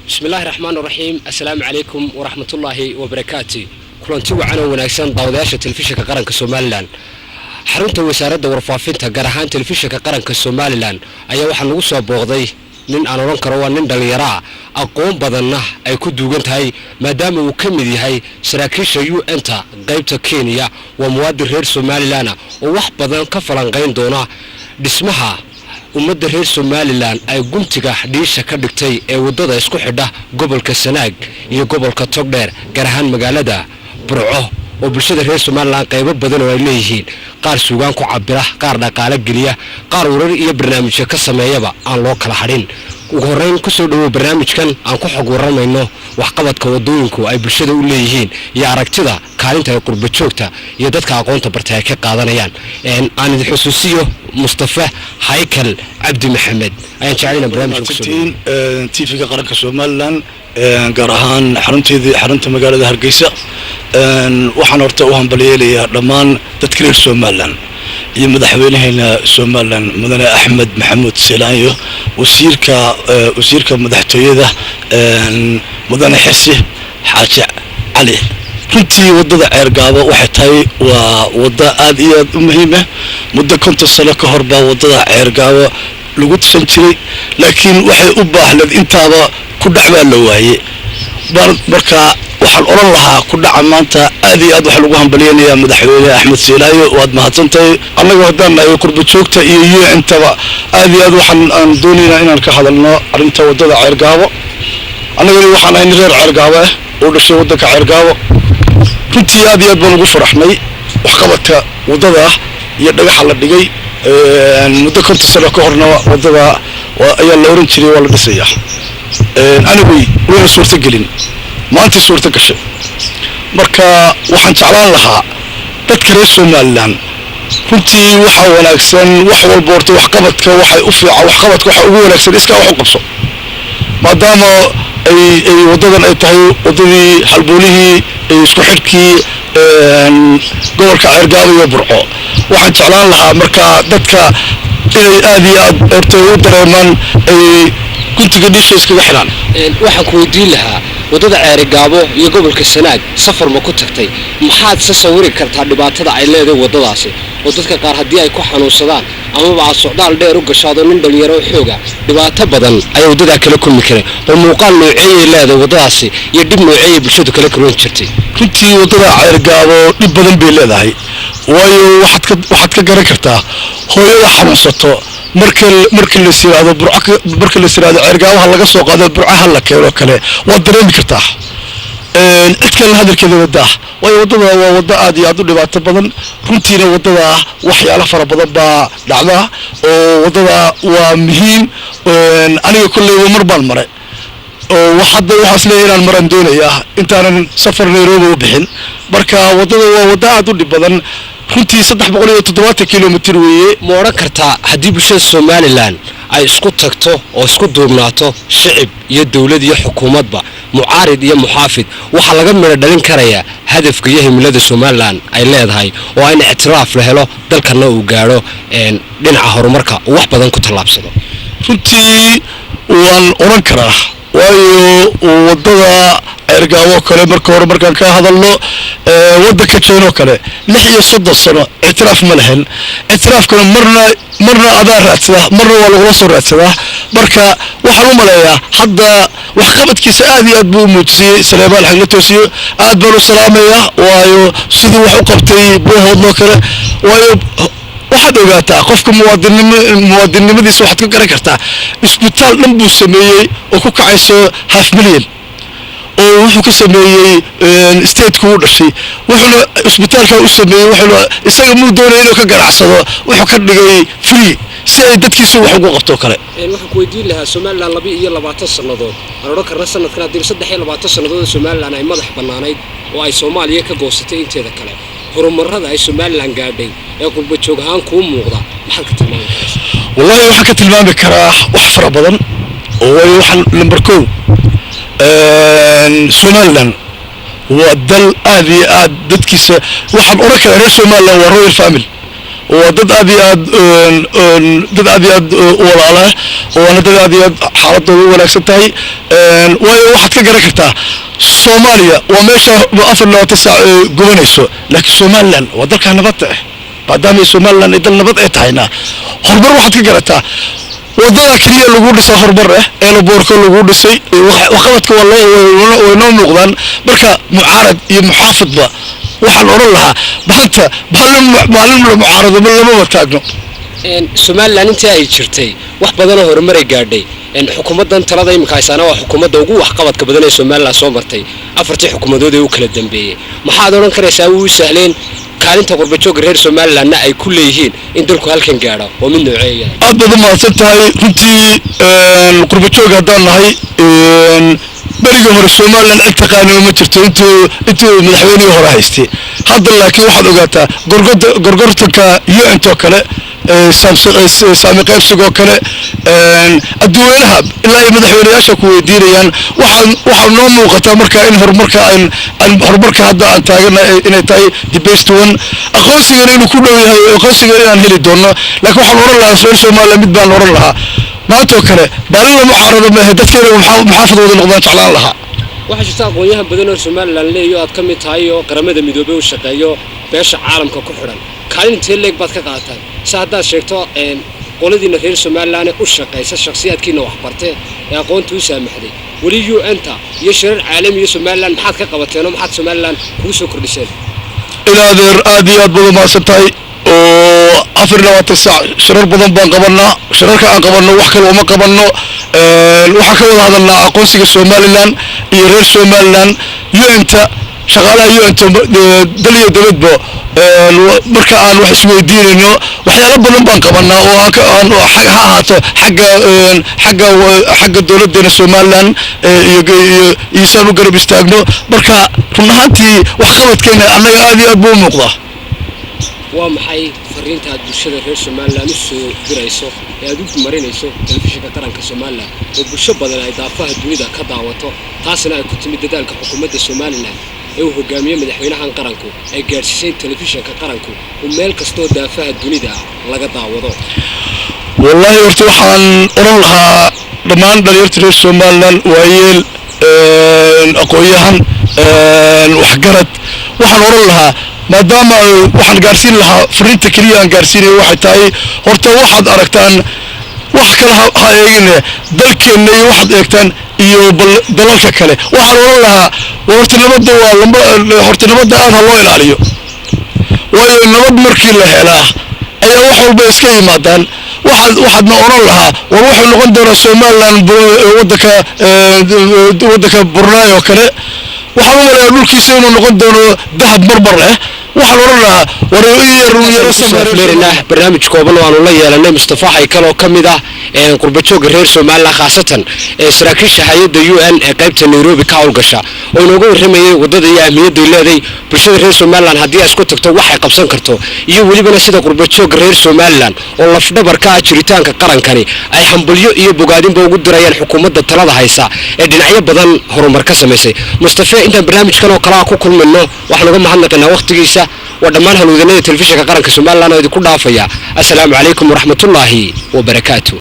Bismillahi raxmaan raxiim. Assalaamu calaykum waraxmatullaahi wabarakaatu. Kulanti wacan oo wanaagsan, daawadayaasha Telefishinka Qaranka Somaliland. Xarunta Wasaaradda Warfaafinta, gaar ahaan Telefishinka Qaranka Somaliland, ayaa waxaa nagu soo booqday nin aan odhan karo waa nin dhallinyaraa, aqoon badanna ay ku duugan tahay, maadaama uu ka mid yahay saraakiisha UN-ta qaybta Kenya. Waa muwaadin reer Somaliland oo wax badan ka falanqayn doona dhismaha ummadda reer Somaliland ay guntiga dhiisha ka dhigtay ee waddada isku xidha gobolka Sanaag iyo gobolka Togdheer, gaar ahaan magaalada Burco, oo bulshada reer Somaliland qaybo badan oo ay leeyihiin, qaar suugaan ku cabira, qaar dhaqaalo geliya, qaar warar iyo barnaamijyo ka sameeyaba, aan loo kala hadhin. Ugu horreyn, kusoo dhowow barnaamijkan aan ku xog warramayno waxqabadka waddooyinku ay bulshada u leeyihiin iyo aragtida kaalinta ay qurba joogta iyo dadka aqoonta bartay ay ka qaadanayaan. Aan idin xusuusiyo, Mustafa Haykal Cabdi Maxamed ayaan jeclayna barnaamijka kusoo Mahadsantiin TV-ga Qaranka Somaliland, gaar ahaan xarunteedii, xarunta magaalada Hargeysa. Waxaan horta u hambalyeelayaa dhammaan dadka reer Somaliland iyo madaxweynaheena Somaliland, Mudane Axmed Maxamuud Silaanyo, wasiirka madaxtooyada, Mudane Xirsi Xaaji Cali. Runtii waddada Ceergaabo waxay tahay waa waddo aad iyo aad u muhiim ah. Muddo 50 sano ka hor baa waddada Ceergaabo lagu tusan jiray, laakiin waxay u baahleed intaaba ku dhac baa la waaye. Marka waxaan odhan lahaa ku dhaca maanta aad iyo aad waxaa lagu hambalyeynayaa madaxweyne Axmed Siilaayo. Waad mahadsantahay. Annaga haddaan nahay qurba joogta iyo UN-taba, aad iyo aad waxaan aan doonaynaa inaan ka hadalno arrinta waddada Ceergaabo. Annagani waxaan ahay nin reer Ceergaabo ah oo dhashay waddanka Ceergaabo. Runtii aad iyo aad baan ugu faraxnay waxqabadka waddada iyo dhagaxa la dhigay. Muddo 50 sano ka horna waddada ayaa la oran jiray waa la dhisayaa. Anyway, wayna suurto gelin, maantay suurto gashay. Marka waxaan jeclaan lahaa dadka reer Somaliland, runtii waxaa wanaagsan wax walba horta waxqabadka waxay u fiican, waxqabadka waxa ugu wanaagsan iskaa wax u qabso, maadaama ay waddadan ay tahay waddadii halboolihii isku xidhkii gobolka Ceergaabo iyo Burco. Waxaan jeclaan lahaa marka dadka inay aad iyo aad horta u dareemaan, ay guntiga dhiisha iskaga xidhaan. Waxaan ku weydiin lahaa, waddada Ceerigaabo iyo gobolka Sanaag safar ma ku tagtay? Maxaad se sawiri kartaa dhibaatada ay leedahay waddadaasi, oo dadka qaar haddii ay ku xanuunsadaan amaba aad socdaal dheer u gashaado, nin dhalinyaro xooga, dhibaato badan ayay waddadaa kala kulmi kareen? Bal muuqaal nooceeyay leedahay waddadaasi iyo dhib nooceeyay bulshadu kala kulman jirtay? Runtii waddada Ceergaabo dhib badan bay leedahay, waayo waxaad ka garan kartaa hooyada xanuunsato marka las yiraahdo Burco, marka las yiraahdo Ceergaabaha laga soo qaado, Burcaha la keeno kale, waad dareemi kartaa. Cid kalena hadalkeeda wadaa, waayo waddada waa waddo aad iyo aad u dhibaato badan. Runtiina waddada waxyaalo fara badan baa dhacda, oo waddada waa muhiim. Aniga kolleyba mar baan maray, oo hadda waxaas leeyahay inaan maraan doonayaa intaanan safar Nairobi u bixin. Marka waddada waa waddo aad u dhib badan runtii, 370 kilomitr weeye. Ma odhan kartaa haddii bulshada Somaliland ay isku tagto oo isku duubnaato, shicib iyo dowlad iyo xukuumadba, mucaarid iyo muxaafid, waxaa laga midho dhalin karayaa hadafka iyo himilada Somaliland ay leedahay, oo in ictiraaf la helo, dalkana uu gaadho dhinaca horumarka, uu wax badan ku tallaabsado? Runtii waan odhan karaa, waayo waddada Ceergaabo kale marka hore markaan ka hadalno, waddanka Jeenoo kale 36 sano ictiraaf ma lahen. Ictiraafkana marna marna adaa raadsadaa, marna waa lagula soo raadsadaa. Marka waxaan u maleeyaa hadda waxqabadkiisa aad iyo aad buu u muujisiyey Saleebaan Xagla Toosiyo. Aad baan u salaamayaa, waayo siduu wax u qabtay Buuhoodloo kale. Waayo waxaad ogaataa qofka muwaadinnimadiisa waxaad ka garan kartaa isbitaal dhan buu sameeyey oo ku kacayso half million, oo wuxuu ka sameeyey stateku u dhashay. Wuxuuna isbitaalka u sameeyey, wuxuuna isaga muu doonaya inuu ka ganacsado, wuxuu ka dhigay free si ay dadkiisu wax ugu qabto kale. Waxaan ku weydiin lahaa, Somaliland 22 sannadood, aan odhan karna sanadkan haddii 23 sannadood Somaliland ay madax bannaanayd oo ay Soomaaliya ka goosatay inteeda kale, horumarada ay Somaliland gaadhay ee qurba joog ahaan kuu muuqda maxaad ka tilmaami karaysa? Wallahi waxaan ka tilmaami karaa wax fara badan, oo waayo waxaan number 1, Somaliland waa dal aad iyo aad dadkiisa, waxaan odhan karaa reer Somaliland waa royal family. Waa dad aad iyo aad, dad aad iyo aad u walaala, waana dad aad iyo aad xaaladooda u wanaagsan tahay. Waayo, waxaad ka garan kartaa Soomaaliya waa meesha 24 saac gubanayso, laakiin Somaliland waa dalkaa nabadda ah. Maadaama Somaliland ay dal nabad ay tahayna, horumar waxaad ka garataa wadada keliya lagu dhisaa horumar ah, airportka lagu dhisay. Waxqabadka waa loo way noo muuqdaan. Marka mucaarad iyo muxaafidba waxaan odhan lahaa, maanta maalin maalin la mucaarado ma lamaba taagno. Somaliland intii ay jirtay wax badanoo horumaray gaadhay. Xukuumaddan talada iminka haysaana waa xukuumadda ugu waxqabadka badan ee Somaliland soo martay afartii xukuumadood ee u kala dambeeyey. Maxaad odhan karaysaa wuu u sahleen? Kaalinta qurbajoogga reer Somalilandna ay ku leeyihiin in dalku halkan gaadho waa mid nooceeya? Aad baad u mahadsan tahay. Runtii qurbajoog haddaan nahay, berigii hore Somaliland cid taqaanima ma jirto intuu madaxweynihii hore haystay. Hadda laakiin waxaad ogaataa gorgorta, gorgortanka UN-to kale, saami qaybsigoo kale, adduweynaha ilaa ay madaxweyneyaasha ku weydiinayaan. Waxaa noo muuqataa marka in horumarka aan horumarka hadda aan taagana inay tahay the best one, aqoonsigana inuu ku dhow yahay, aqoonsiga inaan heli doono. Laakiin waxaan oran lahaa reer Somaliland, mid baan oran lahaa: maantoo kale maalin la mucaarado maahe, dadkeena muxaafad wada noqdaan jeclaan lahaa. Waxaa jirta aqoon-yahan badan oo Somaliland leeyo aad ka mid tahay oo Qaramada Midoobey u shaqeeyo, beesha caalamka ku xidhan. Kaalin intee leeg baad ka qaadataan se haddaad sheegto qoladiina reer Somaliland u shaqaysa, shakhsiyaadkiina waxbarte ee aqoonta u saamaxday, weli UN-ta iyo shirar caalami iyo Somaliland maxaad ka qabateen oo maxaad Somaliland kugu soo kordhiseen? Ilaadeer, aad iyo aad baad umahadsan tahay. Oo 24 saac shirar badan baan qabanaa. Shirarka aan qabanno wax kale uma qabanno, waxaan ka wada hadalnaa aqoonsiga Somaliland iyo reer Somaliland. UN-ta, shaqaalaha UN-ta dal iyo dabadba, marka aan wax isweydiinayno, waxyaalo badan baan qabanaa oo aan ha ahaato xagga dowladeena Somaliland iyo saan u garab istaagno. Marka run ahaantii waxqabadkeena annaga aad iyo aad buu u muuqdaa. Waa maxay fariinta aad bulshada reer Somaliland u soo dirayso ee aad u marinayso telefishinka qaranka Somaliland, oo bulsho badan ay daafaha dunida ka daawato, taasina ay ku timid dadaalka xukuumadda Somaliland ee uu hogaamiye madaxweynahan qaranku ay gaadhsiisay telefishinka qaranku uu meel kastoo daafaha dunida laga daawado? Wallaahi, horta waxaan odhan lahaa dhammaan dhalinyarta reer Somaliland, waayeel, aqoon-yahan, waxgarad, waxaan odhan lahaa, maadaama waxaan gaarsiin lahaa fariinta keliya aan gaarsiinayo waxay tahay: horta waxaad aragtaan, wax kale ha eegine, dalkeenna iyo waxaad eegtaan iyo bal dalalka kale. Waxaan odhan lahaa, war horta nabadda waa lamba, horta nabadda aad ha loo ilaaliyo, waayo nabad markii la helaa ayaa wax walba iska yimaadaan. Waxaadna odhan lahaa, war wuxuu noqon doonaa Somaliland waddanka Brunei oo kale. Waxaan u malayaa dhulkiisa inuu noqon doono dahab marmar leh. Waxaan odhan lahaa, war in yar yaro. Sameerina barnaamij kooban oo aanu la yeelanay Mustafa Haykal oo ka mid ah qurbajoogga reer Somaliland, khaasatan saraakiisha hay-adda UN ee qaybta Nairobi ka howlgasha, oo inooga warramayay waddada iyo ahmiyadday leeday, bulshada reer Somaliland haddii ay isku tagto waxay qabsan karto, iyo welibana sida qurbajoogga reer Somaliland oo lafdhabar ka ah jiritaanka qarankani ay hambalyo iyo bogaadinba ugu dirayaan xukuumadda talada haysa ee dhinacyo badan horumar ka samaysay. Mustafe, intaan barnaamijkan oo kalea ku kulmayno, waxaan uga mahadnaqaynaa wakhtigiisa. Waa dhammaan halwadanada telefishinka qaranka Somaliland oo idinku dhaafaya: assalaamu calaykum waraxmatullaahi wabarakaatu.